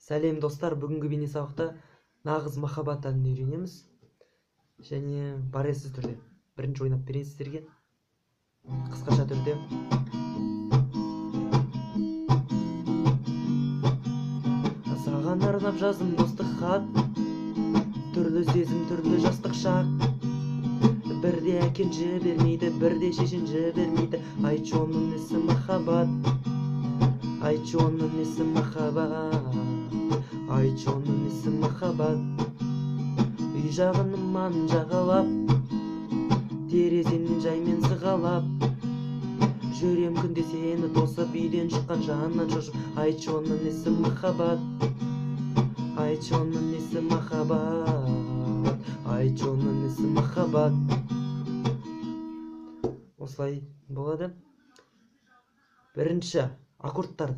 Сәлем достар, бүгінгі бейнесабақта нағыз махаббат әнін үйренеміз. Және баресіз түрде. Бірінші ойнап берейін сіздерге. Қысқаша түрде. Саған арнап жаздым достық хат, түрлі сезім, түрлі жастық шақ. Бірде әкең жібермейді, бірде шешең жібермейді. Айтшы, оның несі махаббат? Айтшы, оның несі махаббат? Айтшы, оның несі махаббат? Үй жағының маңын жағалап, тереземнен жаймен сығалап, жүрем күнде сені тосып, үйден шыққан жаннан шошып. Айтшы, оның несі махаббат? Айтшы, оның несі махаббат? Айтшы, оның несі махаббат? Осылай болады. Бірінші аккордтар.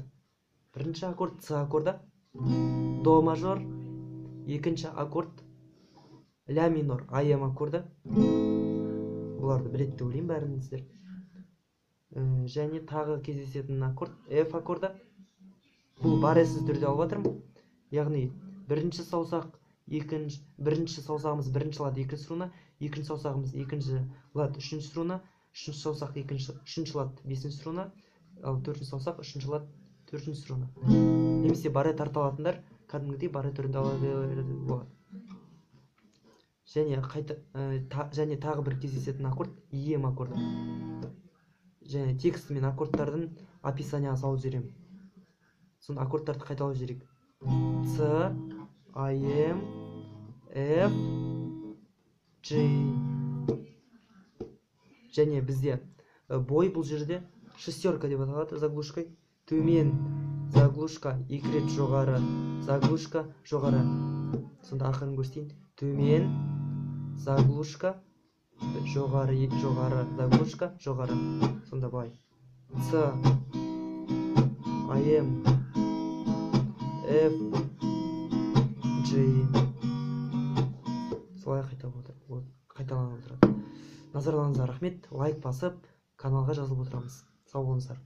Бірінші аккорд С аккорды, до мажор. Екінші аккорд ля минор, АМ аккорды. Бұларды біледі деп ойлаймын бәріңіздер. Және тағы кездесетін аккорд F аккорды. Бұл баресіз түрде алып жатырмын. Яғни бірінші саусақ, екінші, бірінші саусағымыз бірінші лад екінші струна, екінші саусағымыз екінші лад үшінші струна, үшінші саусақ екінші, үшінші лад бесінші струна, ал төртінші саусақ үшінші лад төртінші струна. Немесе баре тарта алатындар кәдімгідей баре түрінде ала беруге болады. Және қайта, және тағы бір кездесетін аккорд ЕМ аккорды. Және текст мен аккордтардың описанияға салып жіберемін. Соны аккордтарды қайталап жіберейік. С, АМ, F, G. Және бізде бой бұл жерде шестерка деп аталады заглушкой. Төмен заглушка, екі рет жоғары, заглушка, жоғары. Сонда ақырын көрсетейін. Төмен заглушка, жоғары, жоғары, заглушка, жоғары. Сонда былай. С, АМ, F, G. Солай қайталанып отырады. Назарларыңызға рахмет. Лайк басып, каналға жазылып отырамыз. Сау болыңыздар.